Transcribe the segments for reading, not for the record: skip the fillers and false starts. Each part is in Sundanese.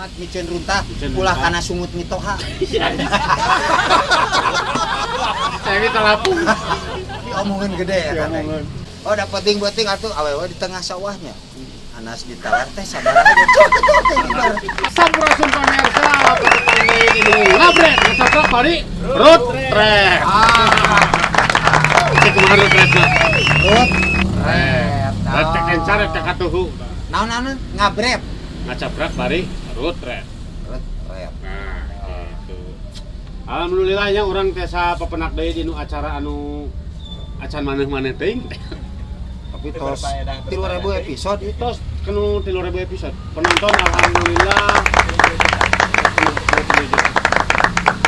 Mat miceun runtah, Miceun ulah runtah. Kana sungut mitoha. Saya kita lapung. Diomongin gede ya kan. Diomongin. Oh, da penting-penting atuh awewe di tengah sawahnya. Anas ditalar teh sabaraha aja. Cok, cok, cok, ibar. Sampurasun pemirsa, patepang deui di Ngabret, ngacocok bari road trip. Ah, Cek kumaha road trip? Rut. Rep. Rek kencar rek katuhu. Naon naon ngabrep. Ngacaprak bari road trip. Rut rep. Nah, gitu. Alhamdulillah nya urang tiasa pepenak deui di nu acara anu acan maneh-maneh teuing. Tapi tos 3000 episode itu. Tos kenu 3000 episode. Penonton alhamdulillah.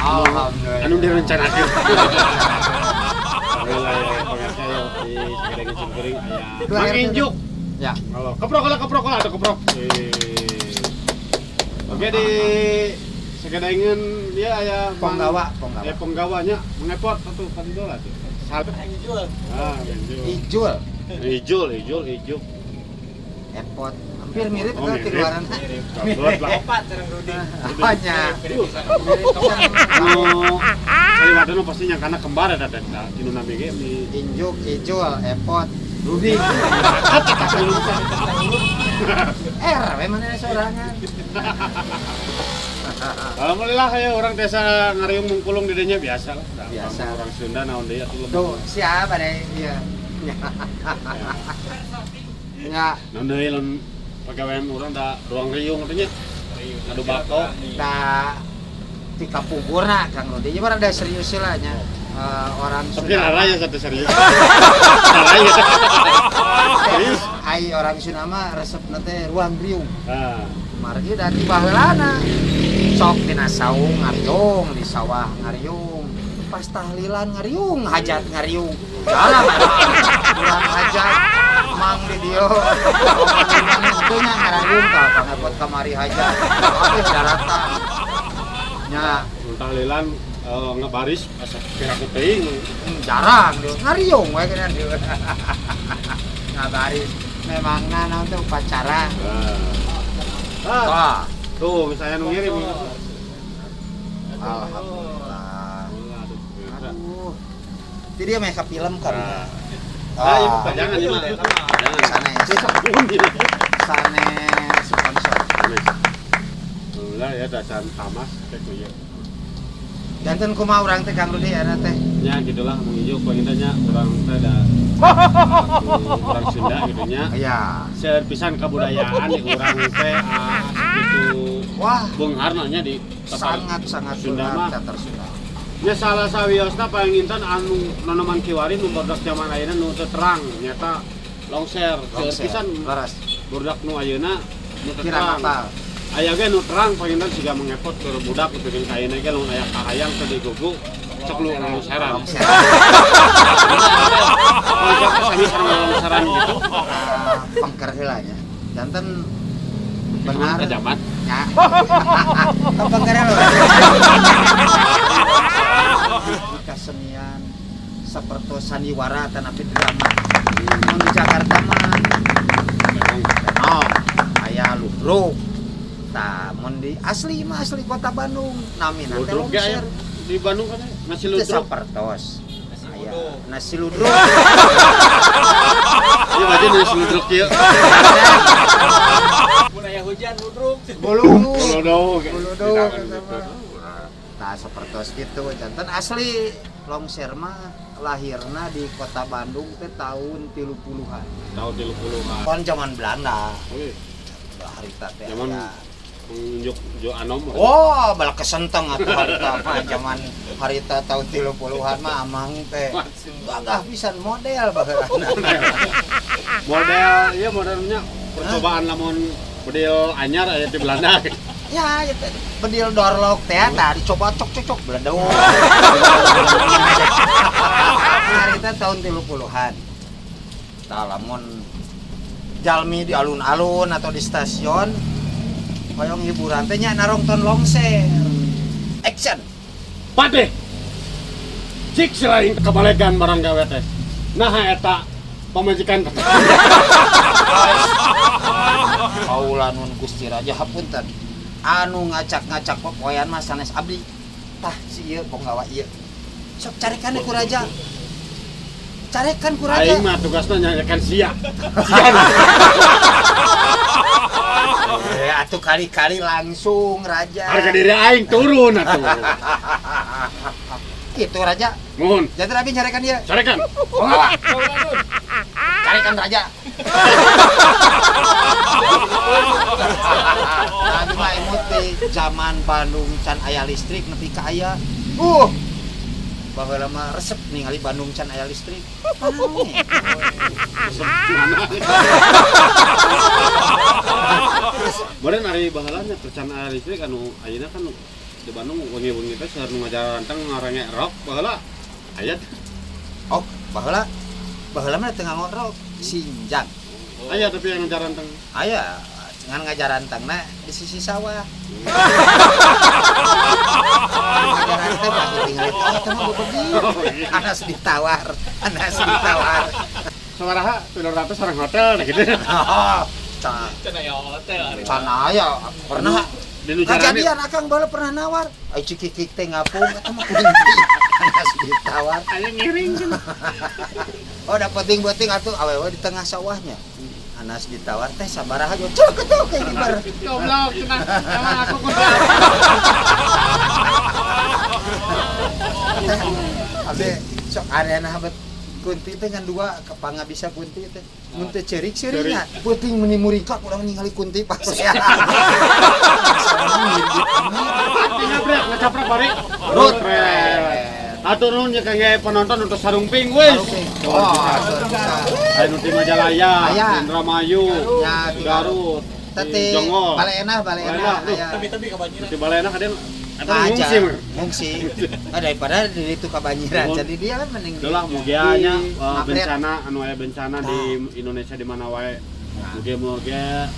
Alhamdulillah. Anu direncanakeun. Alhamdulillah ya pemirsa ya di sakedeng simkuring aya Mang Injuk. Ya. Halo, keprok lah, keprok lah, atau keprok. Oke, di sakedengeun dia aya Mang- Ponggawa, ponggawa. Ya, ponggawanya mengepot satu kan lah tuh. Ijul. Ah, Injul. Ijul, Ijul, Ijul, Ijul. Epot. Hampir mirip Oh, tuh mirip. tiluaran. Goblok lah. Opat sareng Rudi. Apanya? Anu kaliwatan nu pasti nyangkana kembar eta teh. Da tinu nami ge di Injuk, Ijul, Epot, Rudi. R, we mana sorangan. Alhamdulillah ya orang desa ngariung mungkulung di dinya biasa lah. Da, Biasa. orang Sunda naon deui atuh lebih. Tuh, siapa deh? Iya. Ya, Naon deui lamun pagawean urang da ruang riung katanya. Ngadu bako. Da ti kapungkurna Kang Rudi. Ieu mah rada serius lah nya. Eh, orang Tapi Sunda. rara ya satu serius. Rara ya. Serius. Ai orang Sunda mah resepna teh ruang riung. Ah, Margi da ti baheulana. Sok dina saung ngariung, di sawah ngariung. Pas tahlilan ngariung, hajat ngariung. Jarang urang hajat mang di dieu. Teu nya ngariung ka pangepot kamari hajat. Tapi daratan. Nya, mun tahlilan ngebaris asa kira ku teuing. Jarang dia ngariung we kena dia. Ngabaris memangna naon teh upacara. Ah. Ah, Wah, tuh misalnya nu ngirim. Alhamdulillah. Aduh. Jadi dia main ke film kan. Ah, ah, ieu mah jangan ieu mah. Jangan. Sanes. Sanes sponsor. Alhamdulillah ya dasar tamas teh ku ieu. Janten kumaha urang teh Kang Rudi ana teh? Nya gitulah Mang Ijuk panginten nya urang teh da urang Sunda gitu nya. Iya. Seueur pisan kabudayaan di urang teh ah, gitu Wah, beungharna nya di tatar sangat sangat Sunda benar mah. teater Sunda. Nya salah sawiosna panginten anu nonoman kiwari nu barudak zaman ayeuna nu teu terang nyata longser. Seueur Longser. pisan Leres. budak nu ayeuna nu teu Kirang terang. apal. Aya ge nu terang panginten siga mengepot keur budak nepikeun ka ayeuna ge lamun aya kahayang teu digugu cek lu longseran. Longser. Longser teh sami sareng longseran gitu. Ah, pengker heula nya. Janten benar. Kajamat. Ya. Pengker heula. Kesenian seperti sandiwara tanapi drama. Mun di Jakarta mah oh, aya ludruk. Tah, mun di asli mah asli kota Bandung, namina teh Ludruk ge aya longser. Di Bandung kan aya, nasi Teu ludruk. sapertos. Nasi Aya uduk. nasi ludruk. Ieu baju nasi ludruk ieu. Mun aya hujan ludruk. Buluduk. Buluduk. Buluduk eta mah. Tah, sapertos gitu. Janten asli longser mah lahirna di kota Bandung teh tahun 30-an. Tahun 30-an. Kon zaman Belanda. Wih, Harita teh Zaman aya. menunjuk Jo Anom. Wah, balak kesenteng atuh harita mah zaman harita tahun 30-an mah amang teh. Gagah pisan model baheulana. Model iya modelnya percobaan lamun bedil anyar aya di Belanda. Ya, ya teh bedil dorlok teh tah dicoba cok cok cok beledog. Harita tahun 30-an. Tah lamun jalmi di alun-alun atau di stasiun hoyong hiburan teh nya narongton longser. Action. Pade. Cik selain kebalegan barang gawe teh. Nah eta pamajikan. Kaula nun Gusti Raja hapunten. Anu ngacak-ngacak popoean mah sanes abdi. Tah si ieu ponggawa ieu. Sok carekan ku raja. Carekan ku raja. Aing mah tugasna nyanyikan sia. Atuh kali-kali langsung raja. Harga diri aing turun atuh. Gitu raja. Mohon. Jadi abi nyarekan dia. Carekan. Ponggawa. Carekan raja. Abi mah emut di zaman Bandung can aya listrik nepi ka aya. Baheula mah resep ningali Bandung can aya listrik. Resep mana? Meureun ari baheula nya can aya listrik anu ayeuna kan di Bandung wengi-wengi teh seueur nu ngajaranteng ngarenge rock baheula aya. Oh, baheula baheula mah teu nganggo rok, sinjang. Aya tapi yang ngajaranteng. Aya, ngan ngajarantengna di sisi sawah. Ngajaranteng pasti tinggal itu, oh, teh mah bebegi. Anas ditawar, anas ditawar. Sabaraha 300 sareng hotel nah gitu. Oh, can aya hotel ari. Can aya, pernah. Kejadian akang baheula pernah nawar. Ai cikikik teh ngapung eta mah kudu anas ditawar. Aya ngiring cenah. Oh, da penting-penting atuh awewe di tengah sawahnya. Anas ditawar teh sabaraha jo cek ketok kayak gibar. Goblok cenah. Emang aku kudu. Abdi sok areana habet kunti teh ngan dua kepanga bisa kunti teh. Mun teu ceurik seurikna, peuting meuni murikak urang ningali kunti pas ya. Ngabrak ngacaprak bari. Rut. Atur nuhun nya kangge penonton untuk sarung ping wis. Oh, aya nu ti Majalaya, Indramayu, Garut, Teti, Jonggol. Baleenah, Baleenah aya. Tebi-tebi kabanjiran. Ti Baleenah kadang eta ngungsi mah. Ngungsi. Nah, daripada di ditu kabanjiran. Jadi dia kan mending. Itulah mugia nya bencana anu aya bencana di Indonesia di mana wae. Mugia-mugia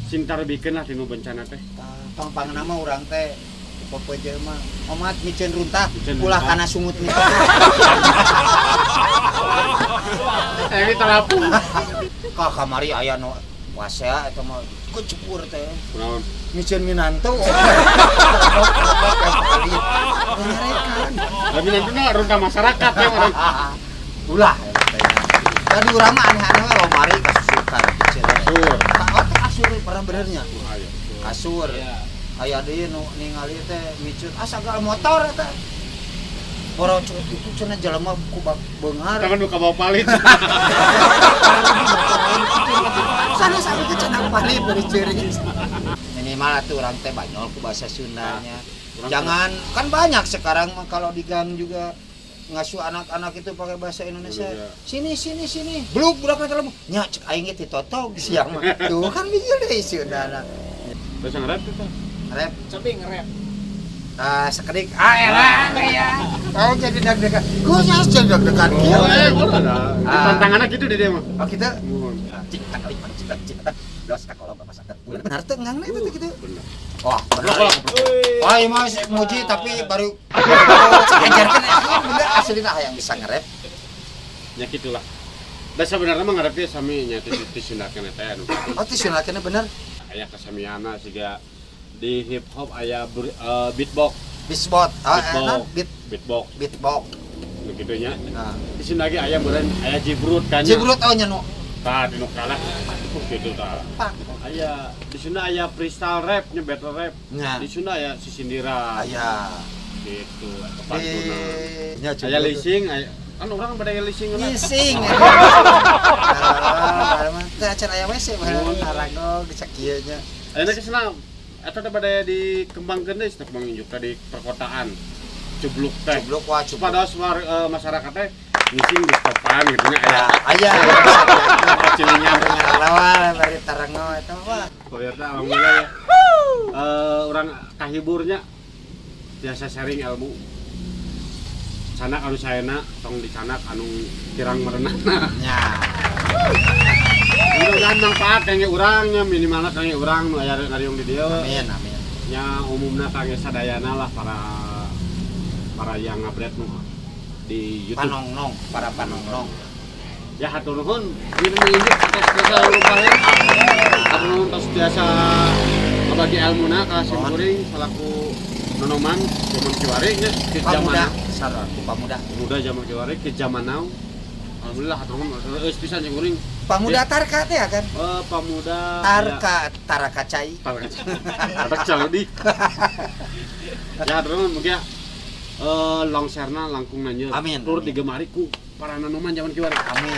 sing tarbikeun lah tinu bencana teh. Pangpangna mah urang teh popoe mah omat miceun runtah ulah kana sungut nih. Ini terapung. Ka kamari aya nu wasea eta mah kecepur teh. Kunaon? Miceun minantu. Nyarekan. Lah minantuna runtah masyarakat ya orang. Ulah. Tadi urang mah aneh-aneh we lomari kasusukan miceun. Kasur. Oh, kasur pernah benernya. Kasur. Aya deui nu ningali teh miceun ah sagal motor eta. Borocot itu cenah jelema ku beunghar. Tangan nu kabawa palit. Sana sampe ke cenah palit dari ceurik. Minimal atuh urang teh banyol ku bahasa Sundanya. Jangan kan banyak sekarang mah kalau di gang juga ngasuh anak-anak itu pakai bahasa Indonesia. Sini sini sini. Bluk budak teh lemu. Nya cek aing ge ditotog siang mah. Tuh kan bijil deui Sundana. Bahasa ngerap teh. Rap, cobi nge-rap. Sekedik. Ah, elah ya. Oh, jadi deg-degan. Gua jadi deg-degan kieu. Tantanganna gitu di dia mah. Oh, gitu. Cik tak kali cik cik dos ka kolom bapak saket. Benar teh ngangna itu teh gitu. Bener. Wah, benar. Wah, ieu mah muji tapi baru ajarkeun bener aslina hayang bisa nge-rap. Ya gitulah. Da sebenarnya mah nge-rap teh sami nya ti Sunda keneh teh anu. Oh, ti Sunda keneh bener. Aya kasamiana siga di hip hop aya beatbox. Beatbox. Beatbox. Beatbox. Nu kitu nya. Nah. Di sini lagi aya meureun aya jibrut kan. Jibrut oh nya nu. Tah di nu kalah. Kitu tah. Aya di Sunda aya freestyle rap nya battle rap. Di Sunda aya sisindiran. Aya. Gitu kepantunan. Aya leasing aya kan urang bade leasing lah. Leasing. Ah, teh acan aya WC baheula taragog sakieu nya. Ayeuna geus senang. Eta teh bade dikembangkeun deui cenah kembang injuk teh di perkotaan. Cubluk teh. Cubluk wah cubluk. Supados masyarakat teh ngising di stopan gitu nya aya. Aya. Cilingan ngalawan bari tarengo eta mah. Koyerna alhamdulillah ya. Urang kahiburnya biasa sharing ilmu. Sanak anu saena tong dicanak anu kirang merenahna. Nya. Mudah-mudahan manfaat kangge urang nya minimalna kangge urang nu aya ngariung di dieu. Amin amin. Nya umumna kangge sadayana lah para yang ngupdate nu di YouTube. Panongnong, para panongnong. Ya hatur nuhun, ini atas jasa lupa ya. Hatur nuhun tos biasa Ngabagi ilmuna ka sim kuring salaku nonoman zaman kiwari nya ke Pamuda zaman saraku pamuda. Muda zaman kiwari ke zaman now. Alhamdulillah hatur nuhun geus pisan sim kuring. Pamuda Tarka teh ya kan? Pamuda Tarka Taraka Cai. Tarka. Tarka calodi. Ya hatur nuhun mugia longserna langkung nanya. Amin. Tur digemari ku para nonoman zaman kiwari. Amin.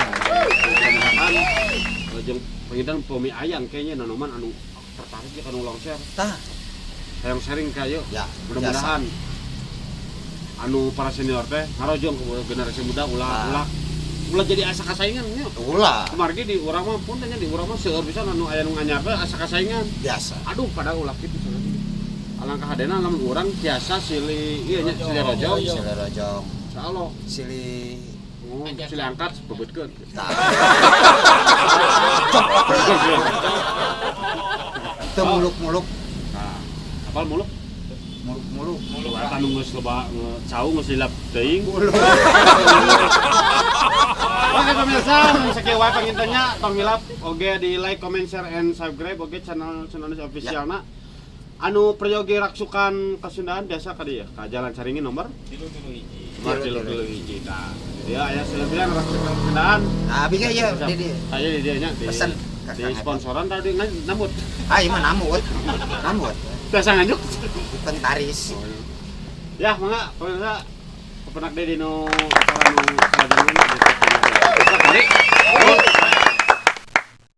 Mudah-mudahan jeung panginten pemi ayang kayaknya nonoman anu tertarik ya kanu longser. Tah, Hayang sharing ka yuk. ya. Mudah-mudahan anu para senior teh ngarojong ke generasi muda ulah Ah. ulah ulah jadi asa kasaingan nya. Ulah Kumargi di urang mah pun nya di urang mah seueur pisan anu aya nu nganyar teh asa kasaingan. biasa. Aduh padahal ulah kitu cenah. Alangkah hadena lamun urang tiasa silih ieu nya silih rojong. Silih rojong, Insyaallah. silih Oh, silih angkat bebetkeun. tah. Teu muluk-muluk, Nah, apal muluk? muluk-muluk. Muluk eta nu geus loba cau geus dilap teuing. Muluk. Oke pemirsa, sakieu wae pangintennya tong hilap oge di like, comment, share and subscribe oge channel channel official na. Anu peryogi raksukan kasundaan biasa ka dieu, ka Jalan Caringin nomor Tilu-tilu hiji. nomor 31 tah. Dia aya seueur raksukan kasundaan. Nah, abi ge ieu di dieu. Aya di dieu nya di Pesen ka di Kang Epon. sponsoran tadi nambut. Ah, ieu mah namut. Namut. Biasa nganjuk. Inventaris. Ya, mangga pemirsa pepenak deui dinu acara nu salajengna. Balik.